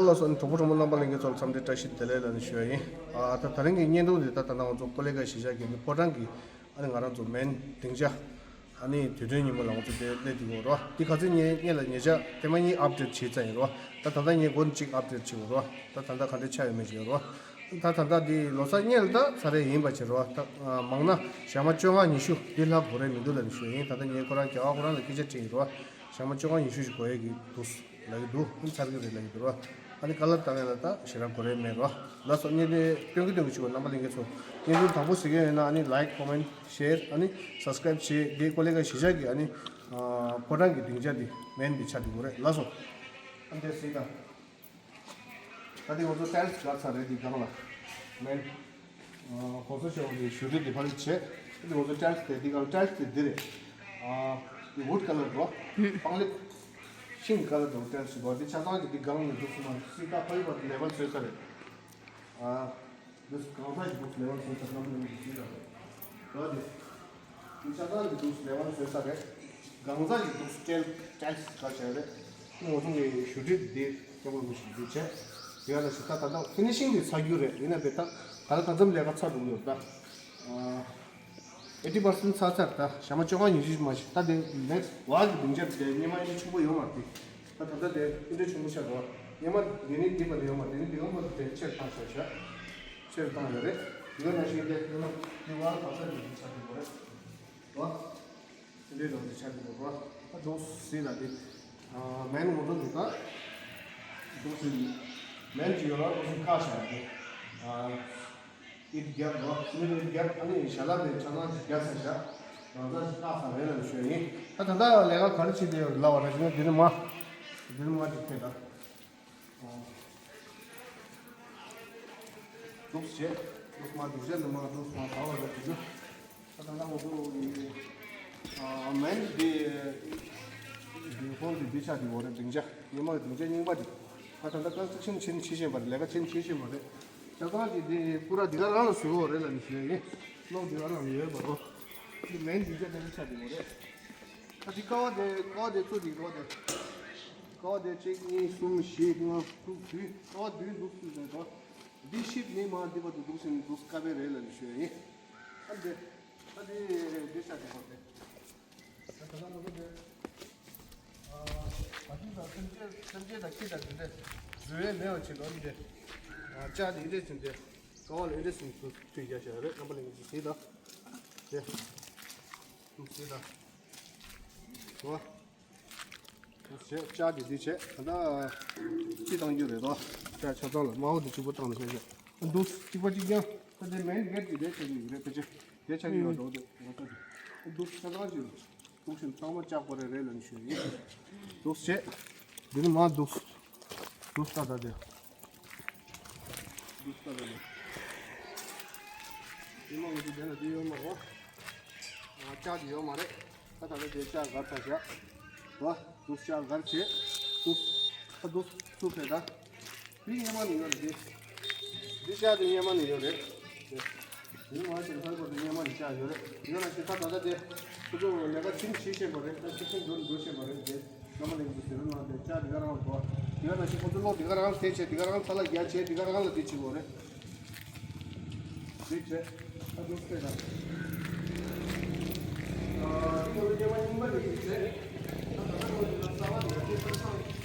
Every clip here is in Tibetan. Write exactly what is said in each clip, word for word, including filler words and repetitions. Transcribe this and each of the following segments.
ལགས་སོ། གྲོགས་པོ་གྲོགས་མོ་རྣམ་པ་ལྷན་རྒྱས་ཚོ་ལ་འཚམས་འདྲི་བཀྲ་ཤིས་བདེ་ལེགས་ལབ་ནས་ཞུ་ཡ་ཡིན། ཨ་ད་ད་རིང་གི་བརྙན་ཐུང་འདི་ད་ད་ལྟ་ང་ཚོ་ཀོ་ལི་གྷལ་གཞིས་ཆགས་ཀྱི་ནི་ཕོ་བྲང་གི་ཨ་ནི་ང་རང་ཚོ་མེན་སྡིངས་ཆ། ཨ་ནི་དུས་སྟོན་ཉིན་མོ་ལ་ང་ཚོ་དེ་སླེབས་ཀྱི་ཡོད་རེད། འདི་ག་ཚོད་ཉེ་ཉེ་ལ་ཉེ་ཆ་དེ་མ་ཉིན་ཨབ་ཌེཊ་བྱེད་ཚར་ཡིན་རེད། ད་ད་ལྟ་ངས་མགོ་གཅིག་ཨབ་ཌེཊ་བྱེད་དགོས་རེད། ད་ད་ལྟ་ག་འདྲ་ཆགས་ཡོད་མེད་ཅིག་ཡོད་རེད། ད་ད་ལྟ་འདི་ལོ་གསར་སྔོན་ལ་ད་ཚར་རེ་ཡིན་པ་བྱེད་རེད། ད་མང་ན་ཞག་མ་བཅོ་ལྔ་ཉི་ཤུ་འདི་ལྷག་དགོས་རེད་མི་འདུག་ལབ་ནས་ཞུ་ཡ་ཡིན། ད་ལྟ་ངས་ཁོ་རང་རྒྱ་གར་ཁོ་རང་ལ་སྐད་ཆ་དྲིས་ཡིན་རེད། ཞག་མ་བཅོ་ལྔ་ཉི་ཤུ་ཞིག་འགོར་ཡས་ཀྱི་འདུག་ལབ་ཀྱི་འདུག་ཨ་ཚར་གྱི་རེད་ལབ་ཀྱི་འདུག་ར། ཨ་ནི་ཀ་ལར་བཏང་ཡས་ལ་ད་ཞེ་དྲག་གོ་རེ་མེད་ར། ལགས་སོ། བརྙན་དེ་སྟོན་གྱི་སྟོན་གྱི་བྱུང་བ་རྣམ་པ་ལྷན་རྒྱས་ཚོ་བརྙན་ཐུང་དང་པོ་གཟིགས་ཀྱི་ཡོད་ན་ཨ་ནི་ལའིཀ་ཀོ་མེན་ཤེར་ཨ་ནི་སབ་སི་ཀ་རེབ་བྱེད། དེ་ཀོ་ལི་གྷལ་གཞིས་ཆགས་ཀྱི་ཨ་ནི་ཕོ་བྲང་གི་སྡིངས་ཆ་འདི་མེན་འདི་ཆགས་འདུག་གོ་རེད། ལགས་སོ། ཨ་འདི་གཟིགས་དང་། ད་འདི་ང་ཚོ་ཊའིལ་སི་སྒར་ཚར་རེད། འདི་སྒང་ལ་མེན། གོང་ས་མཆོག་གི་བཞུགས་ཁྲི་དེ་ཕ་གི་བྱས། དེ་ང་ཚོ་ཊའིལ་སི་དེ་འདི་གང་ཊའིལ་སི་དེ་འདི་རེད། ཨ་འདི་ཝུཌ་ཀ་ལར་འགྲོ། པང་ལེབ་ཤིང་ཀ་ལར་འགྲོ་ཊའིལ་སི་འགྲོ། འདི་ཆ་ཚང་གི་འདི་སྒང་ནས་འདུག་སོང་ན་སྲིད་ཀ་ཕ་གི་བར་དུ་ལས་ཀ་བཟོས་ཚར་རེད། ཨ་འདི་གང་ས་ཞིག་འདུག་ལས་ཀ་བཟོས་ཚར་རྣམ་པ་ལྷན་རྒྱས་ཀྱིས་ཤེས་ར་རེད། འགྲོ་འདི། འདི་ཆ་ཚང་གི་འདུག་ལས་ཀ་བཟོས་ཚར་རེད། གང་ས་ཞིག་འདུག་ཊའིལ་ཊའིལ་སི་སྒར་བྱས་རེད། ཁོང་ཚོ་གི་བཞུགས་ཁྲི་འདི་སྐྱབས་མགོན་རིན་པོ་ཆེ་འདི་བྱས། དེ་ག་ལ་ཞིག་ད་ད་ལྟ་ཕི་ནི་ཤིང་འདི་ཚར་རྒྱུ་རེད། ཡིན་ན་བས་ད་ད་ལྟ་ག་ཙམ་ལས་ཀ་ཚར་འགྲོ་གི་ཡོད་ད། ཨེ་ཊི་པར་སེན་ཊི་ཚར་ཚར་ད་ཞག་མ་བཅོ་ལྔ་ཉི་ཤུ་མ་ཞིག་ད་དེ་ནེག་སི་ཝལ་གྱི་སྡིངས་ཆ་དེ་སྔོན་མ་ཨེ་ཊི་ཆེན་པོ་ཡོད་མ་རེད། ད་ད་ལྟ་དེ་ཨེ་ཊི་ཆེན་པོ་ཆགས་འགྲོ། སྔོན་མ་དེ་ནི་འདི་བ་དེ་ཡོད་མ་རེད། དེ་ནི་འདི་ཡོད་མ་རེད། དེ་ཆེར་བཏང་ཤག་ཤག་ཆེར་བཏང་ཡོད་རེད། དེ་ག་ནང་བཞིན་དེ་སྔོན་མ་དེ་ཝལ་ག་ས་ནས་ཆགས་འགྲོ་གི་རེད། ཝལ། འདི་འདྲའི་ནང་དུ་ཆགས་ཀྱི་འདུག་ར། ད་འདུག་སེ་ལ་དེ། ཨ་མེན་ངོ་ཚོ་འདུག་ད། འདུག་སེ་མེན་གྱི་ཡོད་ར་འདུག་སེ་ཁ་བྱས་ཏེ། ཨ་ཨིད་རྒྱབ་ར་སེ་མེན་ཨིད་རྒྱབ་ཨ་ནི་ཞལ་ལག་དེ་ཆ་ཚང་ཞིག་རྒྱབ་ས་བཞག་རང་ཚང་ཞིག་བཏགས་ས་རེད་ལབ་ནས་ཞུ་ཡ་ཡིན། ད་ད་ལྟ་ལས་ཀ་ག་རེ་བྱེད་བསྡད་ཡོད་ལབ་པ་ར་བྱས་ན་འདི་ནི་མ། འདི་ནི་མ་ཅིག་ཐེ་ད། འདུག་བྱས། འདུག་མ་འདུག་བྱས་འདུག་མ་འདུག་མ་བར་བ་རེད་འདུག་ད་ད་ལྟ་ང་ཚོ་ཡི་ཨ་མེན་འདི་འདི་ཧོལ་འདི་འདི་ཆགས་འདི་འོ་རེད། སྡིངས་ཆ་ཉི་མ་གི་སྡིངས་ཆ་རྙིང་པ་འདི་ད་ད་ལྟ་ཀོན་སི་ཊྲག་ཤན་ཕྱིན་ཕྱིན་བཞིན་པ་རེད། ལས་ཀ་ཕྱིན་ཕྱིན་བཞིན་པ་རེད། ཆ་ཚང་གི་འདི་པུ་ར་འདི་ག་རང་ལ་བཟོས་འོ་རེད་ལབ་ནས་ཞུ་ཡ་ཡིན། གློག་འདི་ག་རང་ལ་ཡོད་པ་རོ། འདི་མེན་སྡིངས་ཆ་འདི་ཆགས་འདི་འོ་རེད། ད་འདི་ཀ་བ་དེ་ཀ་བ་དེ་ཚུར་འདི་ཀ་བ་དེ། ཀ་བ་དེ་གཅིག་གཉིས་གསུམ་བཞི་ལྔ་དྲུག་བདུན། ཀ་བ་བདུན་འདུག་སེ་འདུག་འདི་ཤིབ་ནི་མ་འདི་བར་དུ་འདུག་སེ་འདུག་སེ་དཀའ་བས་རེད་ལབ་ནས་ཞུ་ཡ་ཡིན། ཨ་འདི། ཨ་འདི་འདི་ཤ་འདི་བར་དེ། ད་ད་ལྟ་ང་ཚོ་འདི། ཨ་ད་ཅི་ད་སེམས་ཅན་སེམས་ཅན་དང་ཁྱི་དང་འདི་འདྲ་བཟོ་ཡས་མེད་པ་བྱེད་ལོ་འདི། ཨ་ལྕགས་འདི་འདྲ་བྱེད་འདི། ཀ་བ་ལ་འདི་འདྲ་བྱེད་ཚུར་ཐུག་རྒྱག་བྱ་རེད། རྣམ་པ་ལྷན་རྒྱས་ཀྱིས་གཟིགས་དང་། དེ། གཟིགས་དང་། འོ། བྱས། ལྕགས་དེ་འདི་བྱས། ད་ལྟ་ཅི་བཏང་རྒྱུ་རེད་དོ། ལྕགས་ཆ་ཚང་ལ་དམར་པོ་དེ་གཅིག་པོ་བཏང་ནས་བྱས་བྱས། འདུག་གཅིག་པ་གཅིག་རྐྱང་། ད་དེ་མེན་གེ་ཊི་གི་དེ་ཆ་རྒྱུ་ཡོད་རེད། ཕལ་ཆེར་དེ་ཆ་རྒྱུ་ཡོད་འགྲོ་དེ་ང་ཚོ་དེ། འདུག་ཆ་ཚང་ཅིག་འདུག་ཤིང་ཚང་མ་ལྕགས་པ་རེད་རེད་ལབ་ནས་ཞུ་ཡ་ཡིན། འདུག་བྱས། འདི་ནི་མ་འདུག་འདུག་ད་ད་དེ། འདུག་ད་ད་དེ། དེ་མ་འོ་དེ་དེ་ལ་དེ་ཡོད་མ་རེད། ལྕགས་དེ་ཡོད་མ་རེད། ད་ད་ལྟ་དེ་ལྕགས་སྒར་ཚར་བཞག་འདུག་ལྕགས་སྒར་བྱས། འདུག་ད་འདུག་ཚུར་ཕེབས་ད། འདི་སྔོན་མ་ནས་ཡོད་རེད་དེ། འདི་ལྕགས་དེ་སྔོན་མ་ནས་ཡོད་རེད་དེ། འདི་མ་ཞིག་ཧོལ་པོ་དེ་སྔོན་མ་ནས་ལྕགས་ཡོད་རེད། ཡོད་ན་ཞིག་ད་ད་ལྟ་དེ། ཁོ་ཚོ་ལས་ཀ་ཕྱིན་བྱེད་བཞིན་པ་རེད། ད་ཕྱིན་བྱེད་འགྲོ་འགྲོ་བཞིན་པ་རེད་དེ། རྣམ་པ་ལྷན་རྒྱས་ཟེར་ན་དེ་ལྕགས་དེ་ག་རང་ལ་འགྲོ། དེ་ག་ནང་བཞིན་ཁོ་ཚོ་གློག་དེ་ག་རང་ལ་དེ་བྱས། དེ་ག་རང་ཚ་ལ་རྒྱ་བྱས། དེ་ག་རང་ལ་དེ་བྱེད་དགོས་རེད། དེ་བྱས། ད་འདུག་སེ་ད། ཨ་དེ་ཁོ་ཚོ་སྐྱེ་བ་རྙིང་པ་རེད་དེ་བྱས། ད་ད་ལྟ་ཁོ་ཚོ་གསར་པ་དེ་ག་དེ་ཚ་ཚང་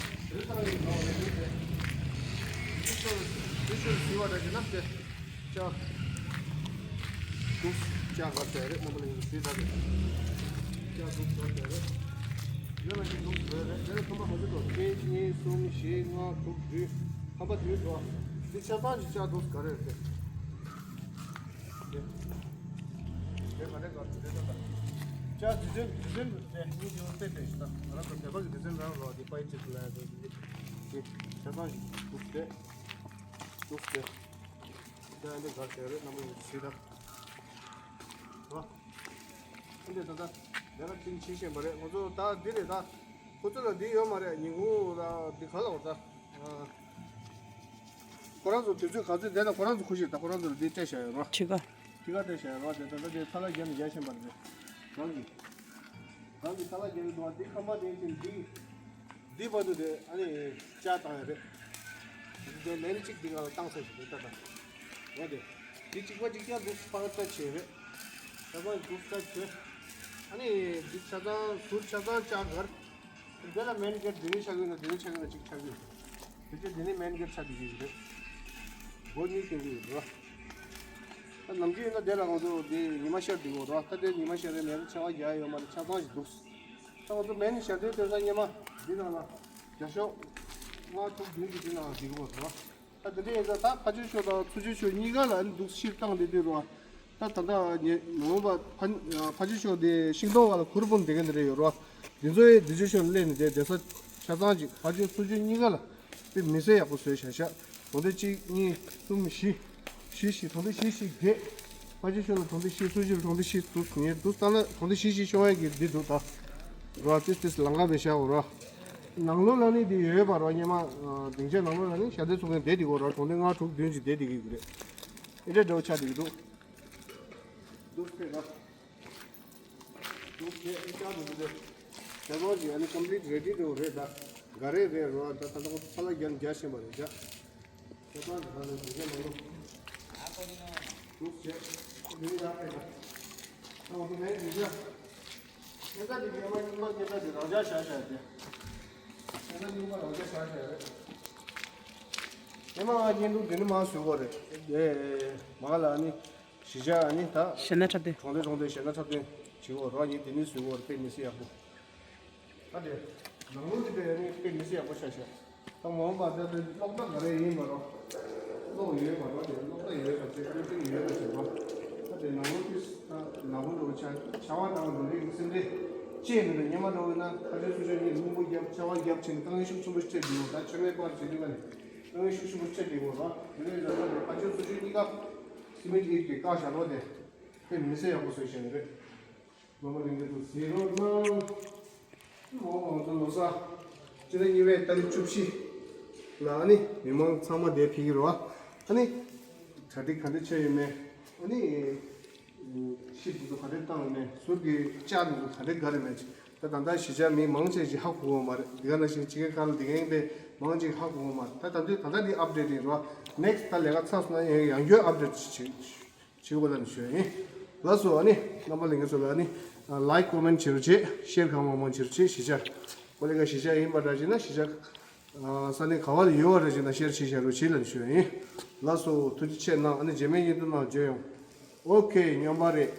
དེ་ཚ་ཡིན་ནོ་རེད་དེ་བྱས། དེ་ཚོ་དེ་ཚོ་ཟི་བ་འདྲ་ཞིག་ན་དེ། ལྕགས། འདུག་ལྕགས་སྒར་བྱས་རེད། རྣམ་པ་ལྷན་རྒྱས་ཟེར་ད་རེད། ལྕགས་འདུག་སྒར་བྱས་རེད། ཡོད་ན་ཞིག་འདུག་བཟོས་རེད། དེ་ནས་ཁང་པ་ག་ཚོད་འགྲོ། གཅིག་གཉིས་གསུམ་བཞི་ལྔ་དྲུག་བདུན། ཁང་པ་བདུན་འགྲོ། འདི་ཆ་ཚང་གི་ལྕགས་འདུག་སྒར་རེད་དེ། དེ་དེ་ག་རེ་སྒར་དེ་རེད་ད། ལྕགས་དེ་ཚོའི་དེ་ཚོའི་དེ་གཉིས་དེ་བ་དེ་དེ་ཞིག་ད་ང་རང་ཚོ་བོད་པ་གི་དེ་ཚོའི་རང་རོ་དེ་པའི་ཅིག་ལ་དེ་དེ་ཆ་ཚང་གི་འདུག་སྟེ། འདུག་སྟེ། ད་འདི་སྒར་བྱས་རེད། རྣམ་པ་ལྷན་རྒྱས་ཟེར་ད། ཨ་འདི་ད་ལྟ་ལས་ཀ་ཕྱིན་ཕྱིན་བཞིན་པ་རེད། ང་ཚོ་ད་འདི་རེད་ད། ཁོ་ཚོ་ལ་འདི་ཡོད་མ་རེད། ཉིན་གུང་ལ་འདི་ག་ལ་འོ་ད། ཨ། ཁོ་རང་ཚོ་དུས་ཚོད་ག་ཚོད་བསྡད་ན་ཁོ་རང་ཚོ་ཁུ་ཤེས་ད། ཁོ་རང་ཚོ་ལ་འདི་སྤྲད་བཞག་ཡོད་རོ། ཁྲི་ཀ་ཁྲི་ཀ་སྤྲད་བཞག་ཡོད་རོ། དེ་ད་ལྟ་དེ་ཚ་ལ་རྒྱབ་ནས་རྒྱག་བཞིན་པ་རེད། རང་གི་རང་གི་ཚ་ལ་རྒྱབ་ནས་འདུག་བ། འདི་ཁང་པ་དེ་ཅིག་འདི་འདི་བར་དུ་དེ་ཨ་ནི་ལྕགས་བཏང་ཡོད་རེད། འདི་ལན་གཅིག་འདི་ག་ལ་བཏང་ས་ཞིག་རེད་ད་ད། ཡ་དེ། འདི་གཅིག་པ་གཅིག་རྐྱང་འདུག་པར་ལྟ་བྱས་རེད། ཆ་ཚང་འདུག་ལྟ་བྱས། ཨ་ནི་འདི་ཆ་ཚང་ཟུར་ཆ་ཚང་ལྕགས་གར། འདི་ལ་མེན་གེར་འདི་ནས་ཆགས་ཀྱི་ཡོད་ན་འདི་ནས་ཆགས་ཀྱི་ཡོད་ན་གཅིག་ཆགས་ཀྱི་ཡོད། དེ་ཚོ་འདི་ནས་མེན་གེར་ཆགས་ཀྱི་ཡོད་རེད། སྒོ་གཉིས་སྟོན་གྱི་ཡོད་རེད། ད་ནམ་རྒྱུན་ཡིན་ན་དེ་ལ་ང་ཚོ་འདི་ཉི་མ་ཤར་འདི་གོ་ར་ད་དེ་ཉི་མ་ཤར་རེ་ལས་ཆེ་བ་རྒྱག་ཡོད་མ་རེད། ཆ་ཚང་ཞིག་འདུག་ད་ང་ཚོ་མེན་ཤར་དེ་དེ་ཚང་སྙེ་མ་འདི་ནང་ལ་རྒྱ་ཤོག་ལྔ་དྲུག་བདུན་གྱི་འདི་ནང་ལ་འདི་གོ་ར། ད་དེ་འདྲ་ཡིན་ཙང་ད་ཕ་ཆོས་ཤོག་དང་ཚུ་ཆོས་ཤོག་གཉིས་ཀ་ལ་ཨ་ནི་འདུག་ཕྱིར་བཏང་བསྡད་དུས་རོ། ད་ད་ལྟ་ཉེ་མ་འོངས་པ་ཕ་ཕ་ཆོས་ཤོག་དེ་ཤིང་སྡོང་བ་ལ་གུར་སྤུངས་བསྡད་མཁན་དེ་འདྲ་ཡོད་རོ། དེ་ཚོ་ཡི་དེ་ཆོས་ཤོག་ལ་སླེབས་ནས་དེ་བསྡད་ས་ཆ་ཚང་ཅིག་ཕ་ཆོས་ཚུ་ཆོས་གཉིས་ཀ་ལ་དཔེ་མི་སེར་ཡག་པོ་བཟོས་བཞག་ཤག་གྲོང་སྡེ་གཅིག་གཉིས་གསུམ་བཞི། བཞི་བཞི་གྲོང་སྡེ་བཞི་བཞི་བརྒྱད། ཕ་ཆོས་ཤོག་ལ་གྲོང་སྡེ་བཞི་ཚུ་ཆོས་ལ་གྲོང་སྡེ་བཞི་འདུག་ཉེ་འདུག་ལྟ་ན་གྲོང་སྡེ་བཞི་བཞི་ཤོང་ཡ་གི་འདི་འདུག་ད། རོ་ཏིས་ཏིས་ལང་ཀ་བའི་ཤག་རོ། ནང་ལོགས་ལ་ནི་དེ་ཡོད་པ་རོ་སྙེ་མ། སྡིངས་ཆ་ནང་ལོགས་ལ་ནི་ཞལ་འདེབས་ཚུགས་མཁན་བསྡད་དེ་གོ་རོ། གྲོང་སྡེ་ལྔ་དྲུག་བདུན་ཅིག་བསྡད་དེ་གི་རེད། ཨེ་འདྲ་འདྲ་བོ་ཆགས་དེ་གི་འདུག་འདུག་སྐད་ལ། འདུག་སྐད་ཨེ་ཅག་འདུག་འདུག་ཇ་ཚོང་ཅིག་ཨ་ནི་ཀོམ་པི་ལིཊ་རེ་ཌི་འདྲ་བོ་རེད་ད། ག་རེ་རེད་རོ་ད་ད་ད་ཁོ་ཚ་ལ་རྒྱ་རྒྱ་བཞིན་པ་རེད་ཇ། ཇ་ཚོང་ཅིག་ད་ནི་འདུག་སྐད་ནང་ལོགས། འདུག་སྐད་འདུག་ཡ་སྐད་ད། ད་འོ་དེ་ནས་འདུག་ཇ། ཉེན་ཁ་དེ་ཉེན་ཁ་རྙིང་པ་ཉེན་ཁ་དེ་རང་འཇགས་བཞག་བཞག་དེ། ཉེན་ཁ་རྙིང་པ་རང་འཇགས་བཞག་བཞག་རེད། ཉེན་མ་ང་བརྙན་ཐུང་དེ་ནི་མ་བཟོས་གོ་རེད། དེ་མ་ལ་ནི་གཞིས་ཆགས་ནི་ད། གཞས་སྣ་འཁྲབ་སྟོན། གྲོང་སྡེ་གྲོང་སྡེ་གཞས་སྣ་འཁྲབ་སྟོན་བྱེད་གོ་རོགས་ཡིན་དེ་ནི་བཟོས་གོ་རེད། དཔེ་མི་སྲིད་ཡག་པོ། ད་དེ་ནང་ལོགས་དེ་དཔེ་ནི་དཔེ་མི་སྲིད་ཡག་པོ་ཆགས་ཤག་ད་མ་འོངས་པ་ད་ལྟ་གློག་བརྡ་ག་རེ་ཡིན་པ་རོ། གློག་ཡོད་པ་རོ། དེ་གློག་བརྡ་ཡོད་པ་ཅིག་ཀུན་ཀུན་ཡོད་པ་ཅིག་རོ། ད་དེ་ནང་ལོགས་ཀྱི་ནག་པོ་འགྲོ་བྱ་བྱ་བ་དང་འགྲོ་རིགས་སེམས་ཁྲལ་ཅེས་མི་འདུག་སྙེ་མ་འགྲོ་བས་ན་ཁ་ཆེ་སུ་ཆེ་ནི་སྙིང་པོ་རྒྱབ་ཆ་བ་རྒྱབ་བྱས་ནས་དཀའ་ངལ་ཤུགས་ཆེན་པོ་སྤྲད་འདུག་ད་ཆོས་མེད་པར་བྱེད་དུས་ཀ་ནས་དཀའ་ངལ་ཤུགས་ཆེན་པོ་སྤྲད་འདུག་རོ། དེ་ནས་ལ་ད་ཁ་ཆེ་སུ་ཆེ་གཉིས་ཀ་སི་མེན་ཊི་ཨིཊ་གིས་བཀག་བཞག་རོ། དེ་དཔེ་མི་སྲིད་ཡག་པོ་བཟོས་བཞག་ནི་རེད། རྣམ་པ་ལྷན་རྒྱས་ཚོ་གཟིགས་རོགས་གནང་། འོ་ང་ཚོ་ལོ་གསར་སྤྱི་ཟླ་གཉིས་པའི་ཏ་རིག་བཅུ་བཞི་ལ་ཨ་ནི་མི་མང་ཚང་མ་དེ་ཕེབས་ཀྱི་རེད་བ། ཨ་ནི་གྲ་སྒྲིག་ག་འདྲ་བྱས་ཡོད་མེད། ཨ་ནི་ཤིབ་དེ་ཚོ་ག་འདྲ་བཏང་ཡོད་མེད། ཟུར་གྱི་ལྕགས་དེ་ཚོ་ག་འདྲ་བསྒར་ཡོད་མེད། ད་ད་ལྟ་གཞིས་ཆགས་མི་མང་ཆེ་ཞིག་ཧ་གོ་གི་མ་རེད། འདི་ག་ནང་བཞིན་ཕྱི་རྒྱལ་ཁག་ལ་འདི་ག་ཡིན་པས་མང་ཆེ་ཧ་གོ་གི་མ་རེད། ད་ད་དུས་ད་ལྟ་འདི་ཨབ་ཌེཊ་ཡིན་རོ། ནེག་སི་ཊི་ད་ལས་ཀ་ཚར་སོང་ན་ཡང་ཡང་བསྐྱར་ཨབ་ཌེཊ་ཞིག་བྱེད་དགོས་ལབ་ནས་ཞུ་ཡ་ཡིན། ལགས་སོ། ཨ་ནི་རྣམ་པ་ལྷན་རྒྱས་ཚོ་ལ་ཨ་ནི་ལའིཀ་ཀོ་མེན་ཊི་བྱེད་རོགས་བྱེད། ཤེར་གང་མང་མང་བྱེད་རོགས་བྱེད། གཞིས་ཆགས་ཀོ་ལེ་ག་གཞིས་ཆགས་ཡིན་པ་འདྲ་བྱས་ན་གཞིས་ཆགས་ས་གནས་ག་བ་ལ་ཡོད་པ་འདྲ་བྱས་ན་ཤེར་བྱེད་བྱ་རོགས་བྱེད་ལབ་ནས་ཞུ་ཡ་ཡིན། ལགས་སོ། ཐུགས་རྗེ་ཆེ་གནང་། ཨ་ནི་རྗེས་མའི་བརྙན་ཐུང་ནང་མཇལ་ཡོང་། ཨོ་ཁེ། སྙོམས་པ་རེད།